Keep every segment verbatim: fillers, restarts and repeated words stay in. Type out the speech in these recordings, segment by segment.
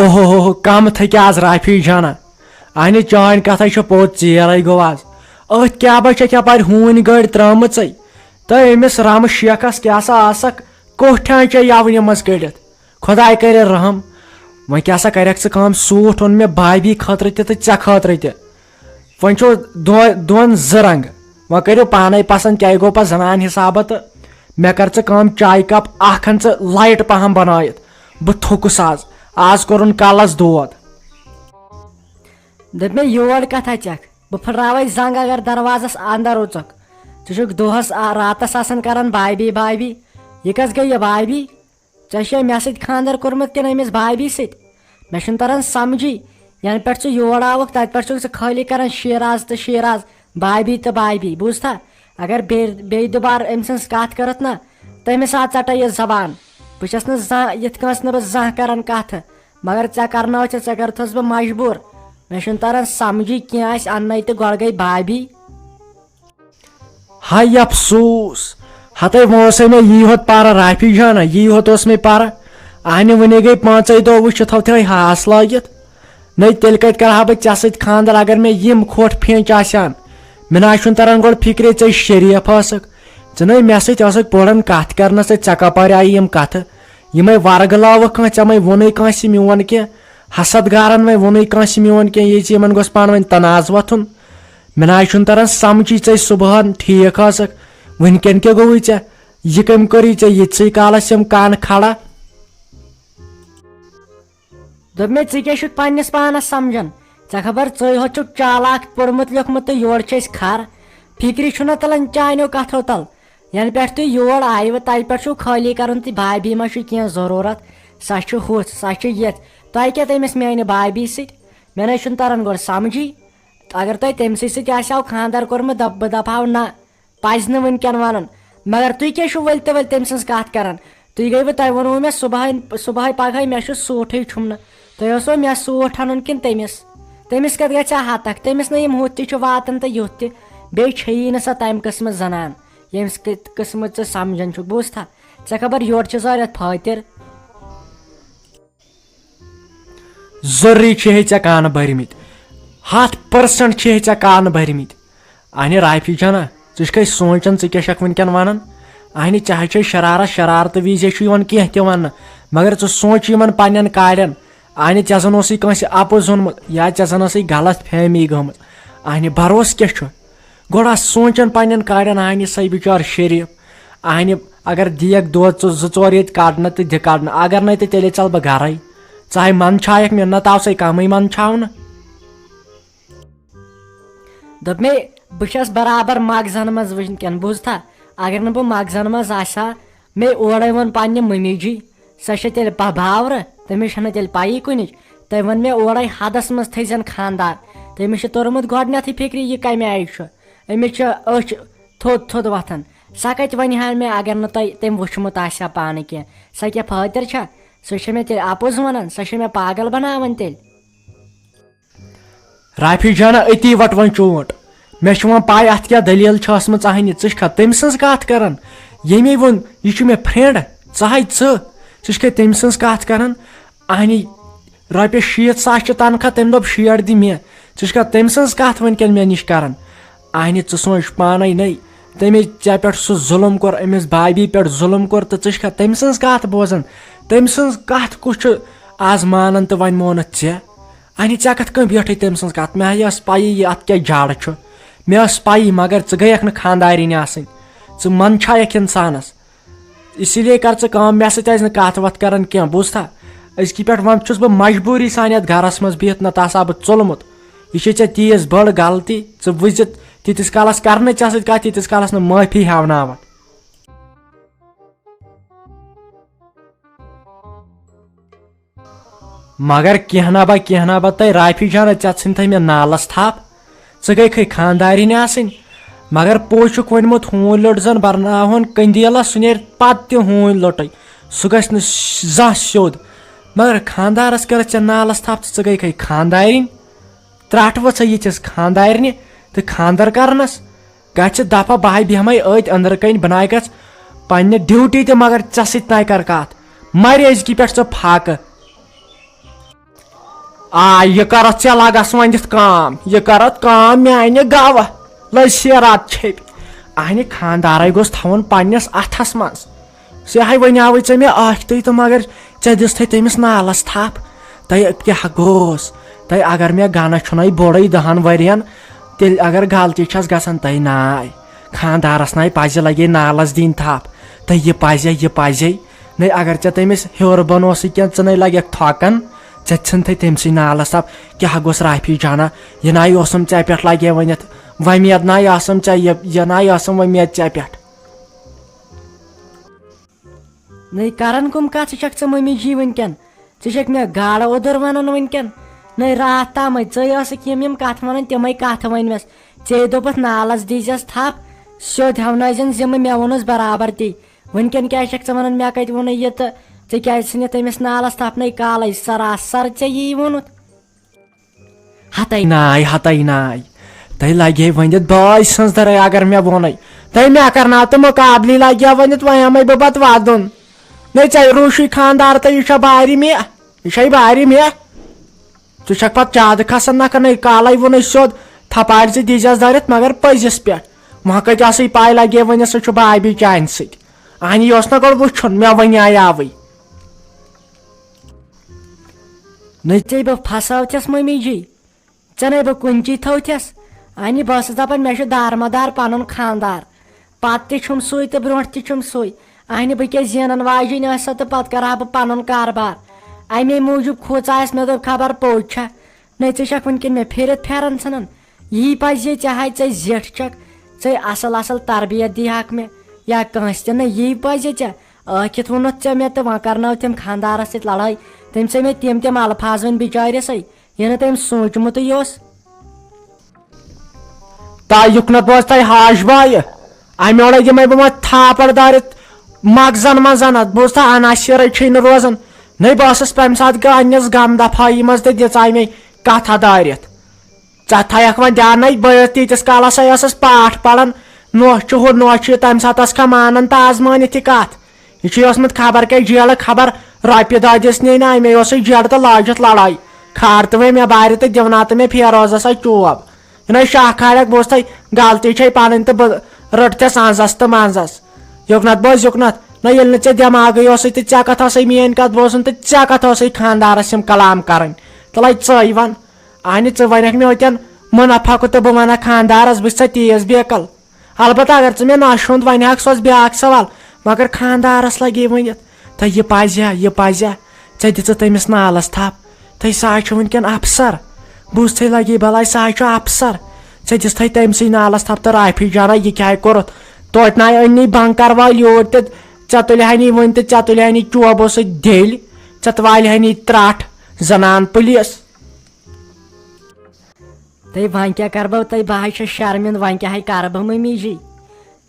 اوہو، کم تھٔکۍ آز رافی جانا۔ اہنہِ چٲنۍ کتھے چھِ پوٚز، ژیرے گوٚو آز۔ أتھۍ کیٛاہ بہ چھکھ یپارۍ ہوٗنۍ گٔر ترٲمٕژے؟ تہٕ أمِس رمہٕ شیخس کیٛاہ سا آسکھ، کوٹھیان چے یونہِ منٛز کٔڑِتھ؟ خۄداے کرِ رحم۔ وۄنۍ کیٛاہ سا کرکھ ژٕ کٲم، سوٗٹ اوٚن مےٚ بھابھی خٲطرٕ تہِ تہٕ ژےٚ خٲطرٕ تہِ۔ وۄنۍ چھو دو-، دۄن زٕ رنٛگ۔ وۄنۍ کٔرِو پانے پسنٛد کیٛاہ گوٚو پتہٕ زنان حسابہ تہٕ مےٚ کر ژٕ کٲم، چایہِ کپ اکھ ان ژٕ لایٹ پہم بنٲیِتھ۔ بہٕ تھوٚکُس آز، آز کوٚرُن کلس دود۔ دوٚپ مےٚ، یور کتھا ژکھ؟ بہٕ پھٕٹراوے زنگ اگر دروازس اندر اژکھ۔ ژٕ چھُکھ دۄہس آ-، راتس آسان کران بھابھی بھابھی۔ یہِ کس گٔے یہِ بھابھی؟ ژےٚ چھےٚ مےٚ سۭتۍ خانٛدر کوٚرمُت کِنہٕ أمِس بھابھی سۭتۍ؟ مےٚ چھُنہٕ تران سمجھی۔ ینہٕ پٮ۪ٹھ ژٕ یور آوُکھ، تتہِ پٮ۪ٹھ چھُکھ ژٕ خٲلی کران شیراز تہٕ شیراز، بھابھی تہٕ بھابھی، بوٗزتھا؟ اگر بیٚیہِ، بیٚیہِ دُبارٕ أمۍ سٕنٛز کتھ کٔرٕتھ نا، تٔمِس آ ژٹے یہِ زبان۔ بہٕ چھس نہٕ زانٛہہ، یِتھ کٲنٛسہِ نہٕ بہٕ زانٛہہ کران کتھٕ، مگر ژےٚ کرنٲوتھ، ژےٚ کٔرتھس بہٕ مجبوٗر۔ مےٚ چھُنہٕ تران سمجھی کینٛہہ، اسہِ اننے تہٕ گۄڈٕ گٔے بھابھی۔ ہاے افسوس، ہتے وۄنۍ اوسے مےٚ یی ہوت پارٕ رافی جانا، یی ہوت اوس مےٚ پارٕ۔ اہنہِ وُنے گٔے پانٛژے دۄہ وٕچھِتھ تھاو تھٲے ہاس لٲگِتھ۔ نٔے تیٚلہِ کتہِ کرٕ ہا بہٕ ژےٚ سۭتۍ خانٛدر اگر مےٚ یِم کھوٚٹ پھینچ آسہِ ہن؟ مےٚ نہ حظ چھُنہٕ تران گۄڈٕ فکرے ژےٚ شریف ٲسٕکھ۔ ژٕ نَے مےٚ سۭتۍ ٲسٕکھ پورن کتھ کرنس تہٕ ژےٚ کپارِ آیہِ یِم کتھٕ؟ یِمے ورگلاوکھ کانٛہہ، ژےٚ مَے ووٚنُے کٲنٛسہِ میون کینٛہہ؟ حسد گارن مَے ووٚنُے کٲنٛسہِ میون کینٛہہ، یہِ زِ یِمن گوٚژھ پانہٕ ؤنۍ تنازٕ وۄتھُن؟ مےٚ نہ حظ چھُنہٕ تران سمجھی، ژے صبحن ٹھیٖک ٲسٕکھ، وٕنکٮ۪ن کیٛاہ گوٚوُے ژےٚ؟ یہِ کٔمۍ کٔرٕے ژےٚ ییٖتسٕے کالس یِم کانہٕ کھڑا؟ دوٚپ مےٚ، ژٕ کیٛاہ چھُکھ پننِس پانس سمجھان؟ ژےٚ خبر ژٕے ہوت چھُکھ چالاک، پوٚرمُت لیوٚکھمُت تہٕ یورٕ چھِ أسۍ کھر۔ فکرِ چھُنہ تلان چانیو کتھو تل۔ ینہٕ پٮ۪ٹھ تُہۍ یور آیوٕ، تتہِ پٮ۪ٹھ چھُو خٲلی کران تہٕ بھابھی ما چھُ کینٛہہ ضروٗرت؟ سۄ چھِ ہُژھ، سۄ چھِ یِژھ۔ تۄہہِ کیٛاہ تٔمِس میانہِ بھابھی سۭتۍ؟ مےٚ نَے چھُنہٕ تران گۄڈٕ سمجھی۔ اگر تۄہہِ تٔمۍ سٕے سۭتۍ آسہِ ہاو خانٛدر کوٚرمُت، دپ-، بہٕ دپہٕ ہاو نہ، پزِ نہٕ وٕنکٮ۪ن ونُن۔ مگر تُہۍ کیٛاہ چھِو ؤلۍ تہٕ ؤلۍ تٔمۍ سٕنٛز کتھ کران؟ تُہۍ گٔیوٕ، تۄہہِ ووٚنوُ مےٚ صبحٲے، صبحٲے پگہٲے مےٚ چھُ سوٗٹھٕے چھُمنہٕ۔ تۄہہِ اوسوٕ مےٚ سوٗٹھ انُن کِنہٕ تٔمِس؟ تٔمِس کتھ گژھِ ہا ہتکھ؟ تٔمِس نہٕ یِم ہُتھ تہِ چھِ واتان تہٕ یُتھ تہِ۔ بیٚیہِ چھیی نہٕ سۄ تمہِ قٕسمٕچ زنان، ییٚمہِ قٕسمٕچ ژٕ سمجھان چھُکھ۔ بوٗزتھا؟ ژےٚ خبر یورٕ چھِ ضروٗرت پھٲتِر۔ ضروٗری چھِ ہے ژےٚ کانہٕ بٔرمٕتۍ، ہتھ پٔرسنٹ چھِ ہے ژےٚ کانہٕ بٔرمٕتۍ۔ اہنہِ رافی جانا، ژٕ چھکھے سونٛچان، ژٕ کیٛاہ چھکھ وٕنکٮ۪ن ونان؟ اہنہِ چاہے چھے شرارت، شرارتہٕ وِزے چھُ یِوان کینٛہہ تہِ وننہٕ، مگر ژٕ سونٛچ یِمن پننٮ۪ن کالٮ۪ن۔ اہنہِ ژےٚ زن اوسُے کٲنٛسہِ اپُز ووٚنمُت یا ژےٚ زن ٲسٕے غلط فہمی گٔمٕژ۔ اہنہِ بھروسہٕ کیٛاہ چھُ؟ گۄڈٕ آس سونٛچان پننٮ۪ن کالٮ۪ن، اہنہِ سَے بِچار شریٖف۔ اہنہِ اگر دِیَکھ دۄد ژٕ زٕ ژور ییٚتہِ کڑنہٕ تہٕ دِ کڑنہٕ، اگر نَے تہٕ تیٚلے ژَلہٕ بہٕ گرَے۔ ژاے منٛدچھایَکھ مےٚ، نَتہٕ آو سَے کَمٕے منٛدچھاونہٕ۔ دوٚپ مےٚ، بہٕ چھَس برابر مغزن منٛز وٕنکٮ۪ن، بوٗزتھا؟ اگر نہٕ بہٕ مغزن منٛز آسہٕ ہا، مےٚ اورَے ووٚن پننہِ مٔمی جی، سۄ چھےٚ تیٚلہِ پا-، باورٕ، تٔمِس چھَنہٕ تیٚلہِ پَیی کُنِچ۔ تٔمۍ ووٚن مےٚ اورَے حدس منٛز تھٲیزٮ۪ن خانٛدار۔ تٔمِس چھُ توٚرمُت گۄڈٕنٮ۪تھٕے فِکرِ یہِ کَمہِ آیہِ چھُ۔ أمِس چھِ أچھ تھوٚد تھوٚد وۄتھان۔ سۄ کَتہِ وَنہِ ہا مےٚ اگر نہٕ تۄہہِ تٔمۍ وٕچھمُت آسہِ ہا پانہٕ کینٛہہ؟ سۄ کیٛاہ فٲطر چھا؟ سۄ چھےٚ مےٚ تیٚلہِ اَپُز وَنان، سۄ چھےٚ مےٚ پاگل بَناوان تیٚلہِ۔ رافی جانا، أتی وَٹ وۄنۍ چونٛٹ۔ مےٚ چھِ وۄنۍ پَے اَتھ کیٛاہ دٔلیٖل چھِ ٲسمٕژ اَہنہِ۔ ژٕ چھکھا تٔمۍ سٕنٛز کَتھ کَران؟ ییٚمے ووٚن، یہِ چھُ مےٚ فرٛٮ۪نٛڈ، ژٕ ہاے ژٕ، ژٕ چھکھے تٔمۍ سٕنٛز کَتھ کَران؟ اَہنہِ، رۄپیَس شیٖتھ ساس چھِ تنخواہ، تٔمۍ دوٚپ شیٹھ دِ مےٚ۔ ژٕ چھکھا تٔمۍ سٕنٛز کَتھ وٕنکٮ۪ن مےٚ نِش کَران؟ اَہنہِ، ژٕ سونٛچ پانَے نَے، تٔمۍ ژےٚ پٮ۪ٹھ سُہ ظُلُم کوٚر، أمِس بابی پٮ۪ٹھ ظُلُم کوٚر، تہٕ ژٕ چھکھا تٔمۍ سٕنٛز کَتھ بوزان؟ تٔمۍ سٕنٛز کَتھ کُس چھُ آز مانان تہٕ وۄنۍ مونُتھ ژےٚ؟ اہنہِ، ژےٚ کتھ کٔنۍ بیٹھٕے تٔمۍ سٕنٛز کتھ؟ مےٚ ہا ٲس پَیی یہِ اتھ کیٛاہ جاڑٕ چھُ۔ مےٚ ٲس پَیی، مگر ژٕ گٔیَکھ نہٕ خانٛدارِنۍ آسٕنۍ۔ ژٕ منٛدچھایَکھ اِنسانس۔ اسی لیے کر ژٕ کٲم، مےٚ سۭتۍ ٲسۍ نہٕ کتھ وتھ کران کینٛہہ، بوٗزتھا؟ أزکی پٮ۪ٹھ وۄنۍ چھُس بہٕ مجبوٗری سان یتھ گرس منٛز بِہِتھ، نتہٕ آسہٕ ہا بہٕ ژوٚلمُت۔ یہِ چھے ژےٚ تیٖژ بٔڑ غلطی، ژٕ وٕچھزِ تیٖتِس کالس کرٕ نہٕ ژےٚ سۭتۍ کتھ، تیٖتِس کالس نہٕ معٲفی ہیٚوناوَتھ۔ مگر کینٛہہ نہ با، کینٛہہ نہ با، تہٕ رافی جان، ژےٚ ژھٕنتھے مےٚ نالس تھپھ۔ ژٕ گٔیکھے خانٛدارِنۍ آسٕنۍ۔ مگر پوٚز چھُکھ ؤنمُت، ہوٗنۍ لوٚٹ زن برناوہون قندیلس، سُہ نیرِ پتہٕ تہِ ہوٗنۍ لوٚٹٕے۔ سُہ گژھِ نہٕ زانٛہہ سیوٚد۔ مگر خانٛدارس کٔرٕتھ ژےٚ نالس تھپھ تہٕ ژٕ گٔیکھے خانٛدارِنۍ۔ ترٛٹھ ؤژھے یِتھِس خانٛدارنہِ تہٕ خانٛدر کرنس۔ گژھِ دفعہ، بہٕ ہاے بیٚہمے أتھۍ أنٛدرٕ کنۍ، بہٕ ناے گژھ پننہِ ڈیوٹی تہِ، مگر ژےٚ سۭتۍ ناے کرٕ کتھ۔ مرِ أزکی پٮ۪ٹھ ژٕ فاقہٕ۔ آ، یہِ کَرَتھ ژےٚ لَگَس وۄنۍ دِتھ کٲم، یہِ کَرَتھ کٲم میٛانہِ گَوٕ۔ لٔج سیرات چھیٚپۍ۔ اَہنہِ خانٛدارَے گوٚژھ تھاوُن پنٛنِس اَتھَس منٛز۔ ژےٚ ہَے وَنیٛاوُے ژےٚ مےٚ ٲکھتٕے تہٕ مگر ژےٚ دِژتھَے تٔمِس نالَس تھَپھ۔ تہٕ کیٛاہ گوٚوس؟ تہٕ اگر مےٚ گَنَس چھُنَے بوٚڑُے دَہَن ؤرِیَن، تیٚلہِ اگر غلطی چھَس گژھان، تہٕ ناے، خانٛدارَس نَے پَزِ لَگے نالَس دِنۍ تھَپھ۔ تہٕ یہِ پَزے، یہِ پَزے۔ نَے اگر ژےٚ تٔمِس ہیوٚر بۄن اوسُے کینٛہہ، ژٕ نَے لَگَکھ تھۄکَن، ژےٚ ژھٕنتھَے تٔمۍ سٕے نالَس تھَپھ۔ کیٛاہ گوٚژھ رافی جانا؟ یہِ نَے اوسُم ژےٚ پٮ۪ٹھ لَگے ؤنِتھ۔ وۄمید نَے ٲسٕم ژےٚ، یہِ، یہِ نَے ٲسٕم وۄمید ژےٚ پٮ۪ٹھ۔ نٔے کران کم کتھ چھکھ ژٕ ممی جی وٕنکٮ۪ن؟ ژٕ چھکھ مےٚ گاڑٕ اوٚدُر ونان وٕنکٮ۪ن؟ نٔے راتھ تامے ژٕے ٲسٕکھ یِم یِم کتھٕ ونان، تِمے کتھٕ ؤنۍ مس۔ ژےٚ دوٚپُتھ نالس دیٖزٮ۪س تھپھ، سیوٚد ہٮ۪ونٲیزٮ۪ن ذمہٕ، مےٚ ووٚنُس برابر تی۔ وٕنکٮ۪ن کیازِ چھکھ ژٕ ونان مےٚ کتہِ ووٚنُے یہِ تہٕ ژےٚ کیازِ ژھٕنِتھ تٔمِس نالس تھپھ؟ نٔے کالے سراسر ژےٚ یی ووٚنُتھ۔ ہتے ناے، ہتے ناے۔ تۄہہِ لگے ؤنِتھ بٲے سٕنٛز دٔرے اگر مےٚ ووٚنُے۔ تۄہہِ مےٚ کرناو تہٕ مُقابلہٕ لگیا ؤنِتھ، وۄنۍ یِمے بہٕ پتہٕ ودُن۔ نے ژےٚ روٗشُے خانٛدار تہٕ یہِ چھا بارِ مےٚ؟ یہِ چھے بارِ مےٚ؟ ژٕ چھکھ پتہٕ زیادٕ کھسان نکھٕ۔ نے کالے ووٚنُے سیوٚد، تھپارِ زِ دیٖزٮ۪س دٲرِتھ مگر پٔزِس پٮ۪ٹھ۔ وۄنۍ کتہِ ٲسٕے پاے لگے ؤنِتھ سُہ چھُ بابی چانہِ سۭتۍ۔ اہنہِ یہِ اوس نہ گۄڈٕ وٕچھُن، مےٚ ونیایاوٕے۔ نہ ژے بہٕ پھساوتھس ممی جی، ژےٚ نے بہٕ کُنچی تھوتھس۔ اہنہِ بہٕ ٲسٕس دپان مےٚ چھُ دارمدار پنُن خانٛدار، پتہٕ تہِ چھُم سُے تہٕ برونٛٹھ تہِ چھُم سُے۔ اہنہِ بہٕ کیٛاہ زینن واجِنۍ ٲسۍ سا تہٕ پتہٕ کرٕ ہا بہٕ پنُن کاربار۔ امے موٗجوٗب کھوژایس، مےٚ دوٚپ خبر پوٚز چھا۔ نٔژ چھکھ وٕنکٮ۪ن مےٚ پھیٖرِتھ پھیرن ژھٕنان۔ یی پزِ ژےٚ ہاے، ژےٚ زیٹھ چھکھ، ژےٚ اصل اصل تربیت دی ہاکھ مےٚ یا کٲنٛسہِ تہِ نہٕ۔ یی پزِ ژےٚ۔ ٲکھِتھ ووٚنُتھ ژےٚ مےٚ تہٕ وۄنۍ کرنٲو تٔمۍ خانٛدارس سۭتۍ لڑٲے۔ تٔمۍ ژےٚ مےٚ تِم تِم الفاظ ؤنۍ بچٲرِسٕے، یہِ نہٕ تٔمۍ سوٗنٛچمُتٕے اوس۔ تا یُکنت بوز تۄہہِ ہاش بایہِ، امہِ اورے دِمے بہٕ وۄنۍ تھاپڑ دٲرِتھ مغزن منٛز زنتھ۔ بوز تہٕ عناصرے چھُے نہٕ روزان۔ نٔے بہٕ ٲسٕس پمہِ ساتہٕ گٔے اننس غم دفاعی منٛز تہٕ دِژاے مے کتھا دٲرِتھ۔ ژٕ تھایکھ وۄنۍ دیانَے، بہٕ ٲسٕس تیٖتِس کالَس ہے ٲسٕس پاٹھ پَران، نوٚش چھُ ہُہ، نوٚش چھُ یہِ، تَمہِ ساتہٕ ٲس کھا مانان تہٕ آز مٲنِتھ یہِ کَتھ؟ یہِ چھُ اوسمُت خبر کَتہِ جیلہٕ، خبر رۄپیہِ دَہ دِژ نَے نہٕ اَمے، اوسُے جیلہٕ تہٕ لٲجِتھ لڑٲے، کھارتہٕ وۄنۍ مےٚ بارِ تہٕ دِوناو تہٕ مےٚ فیروزَس ہے چوب۔ یہِ نَے شاہ کھالٮ۪کھ، بہٕ اوسُس تۄہہِ غلطی چھے پَنٕنۍ تہٕ بہٕ رٔٹتھَس اَنٛزَس تہٕ منٛزَس۔ یُکنَتھ بوز یُکنَتھ، نہ ییٚلہِ نہٕ ژےٚ دٮ۪ماغٕے اوسُے تہٕ ژےٚ کَتھ ٲسٕے میٛٲنۍ کَتھ بوزُن تہٕ ژےٚ کَتھ ٲسٕے خانٛدارَس یِم کَلام کَرٕنۍ، تہٕ لَے ژٕے وَن۔ اہنہِ ژٕ وَنکھ مےٚ ہوٚتٮ۪ن منافع کوٗتاہ، بہٕ وَنکھ خانٛدارَس، بہٕ چھُسا تیز بیکل۔ البتہ اگر ژٕ مےٚ نۄشہِ ہُنٛد وَنہِ ہاکھ، سُہ اوس بیٛاکھ سوال، مگر خانٛدارَس لَگے ؤنِتھ۔ تہٕ یہِ پَزِ ہا، یہِ پَزِ ہا، ژےٚ دِژٕتھ تٔمِس نالَس تھَپھ، تہٕ سُہ حظ چھُ وٕنکٮ۪ن اَفسَر۔ بوٗزتھٕے لَگے بَلاے، سُہ حظ چھُ اَفسَر۔ ژےٚ دِژتھَے تٔمۍ سٕے نالَس تھَپھ تہٕ رافی جانہ، یہِ کیٛاہ کوٚرُتھ؟ توتہِ نَے أنۍ نٕے بنٛکَر وٲلۍ یوٗرۍ تہٕ ژےٚ تُلہٕ ہَنی وٕنۍ تہٕ ژےٚ تُلہٕ ہَنی چوبہٕ سۭتۍ دٮ۪لۍ، ژےٚ تہٕ والہِ ہَنی ترٛٹھ زَنان پُلیٖس۔ تہٕ وۄنۍ کیٛاہ کَرٕ بہٕ؟ تہٕ بہٕ حظ چھَس شرمِنٛد، وۄنۍ کیٛاہ ہے کَرٕ بہٕ مٔمی جی؟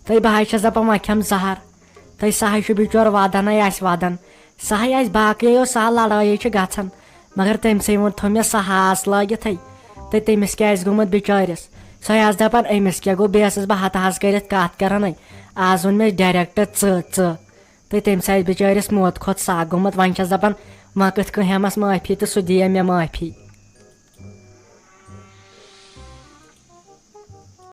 تہٕ بہٕ حظ چھَس دَپان وۄنۍ کھٮ۪مہٕ زَہر۔ تہٕ سُہ حظ چھُ بِچور وَدَن ہے آسہِ وَدَن۔ سُہ ہے آسہِ باقٕے یو سہل، لڑٲیی چھِ گژھان، مگر تٔمۍ سٕے ووٚن تھوٚو مےٚ سُہ ہاس لٲگِتھٕے۔ تہٕ تٔمِس کیٛاہ آسہِ گوٚمُت بِچٲرِس؟ سۄ آسہِ دَپان أمِس کیٛاہ گوٚو، بیٚیہِ ٲسٕس بہٕ ہَتہٕ ہَس کٔرِتھ کَتھ کَران ہے۔ آز ووٚن مےٚ ڈایریکٹ ژٕ، ژٕ۔ تہٕ تٔمِس آسہِ بِچٲرِس موت کھۄتہٕ سَکھ گوٚمُت، وۄنۍ چھَس دَپان وۄنۍ کِتھ کٔنۍ ہٮ۪مَس معٲفی تہٕ سُہ دِیا مےٚ معٲفی۔